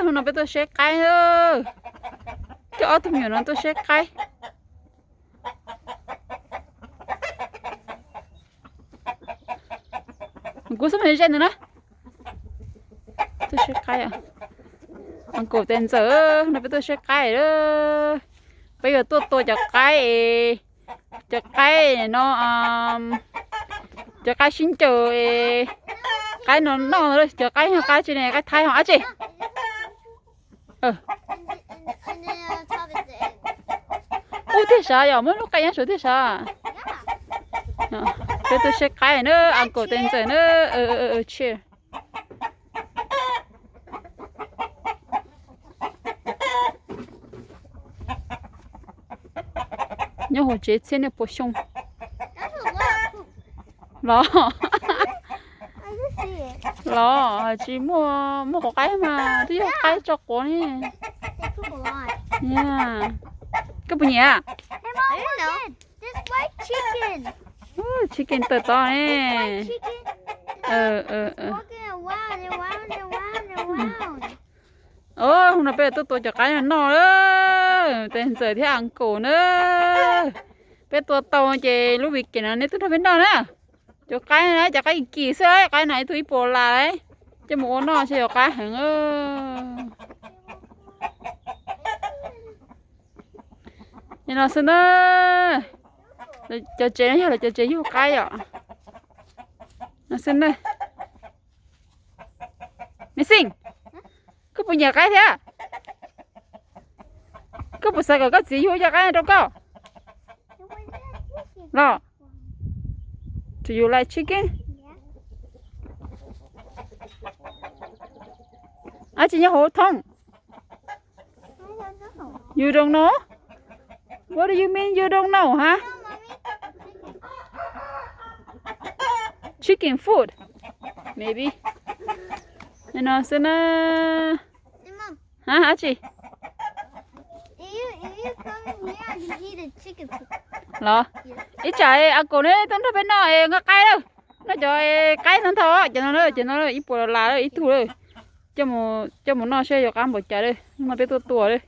Hnub no peb tuaj saib qaib. Coj ob tug me nyuam no tuaj saib qaib. Kuv xub me zej ntawd na. Tuaj saib qaib. Uncle Tes Ntxawm, hnub no peb tuaj saib qaib. Peb yuav tuaj tua cov qaib, cov qaib no, cov qaib sib ncaws, qaib no noj, cov qaib yog qaib tsi ne, qaib Thaib ho dab tsi? Ub tiag sav, yog muab lub qe nyob saud tiag sav. Peb tuaj saib qaib na, Uncle Tes Ntxawm na. Tsis nyob hauv tsev txhiab niaj pua xyoo los, los tsis muaj, muaj quav qaib mas twb yog qaib tso quav ne. Koj puas nyiam? Chicken tawm tod ne. Hnub no peb tuaj tua cov qaib no noj, Tes Ntxawm thiab Uncle na. Peb tua tau ces lub weekend no nej tuaj nrog peb noj na. Cov qaib na, cov qaib kim xwb, qaib no ib tug ib puas las, coj mus ua noj seb yuav qab heev. Li no xwb na. Cov tsev no yog lawv cov tsev yug qaib yom. No xwb na. Me xeem, koj puas nyiam qaib thiab? Koj puas xav kom koj txiv yug cov qaib no rau koj los? Do you like chicken? Dab tsi nyob hauv thoob? You don't know? What do you mean you don't know, huh? Chicken food, maybe. Li no xwb na. Hab, dab tsi? Los, ib tsam Uncle neb tuaj nrog peb noj nqaij qaib lawm. Noj cov qaib ntau ntau, cov no, cov no ib puas las ib tug lawm. Coj mus noj seb yuav qab npaum cas lawm, no peb tuaj tua lawm.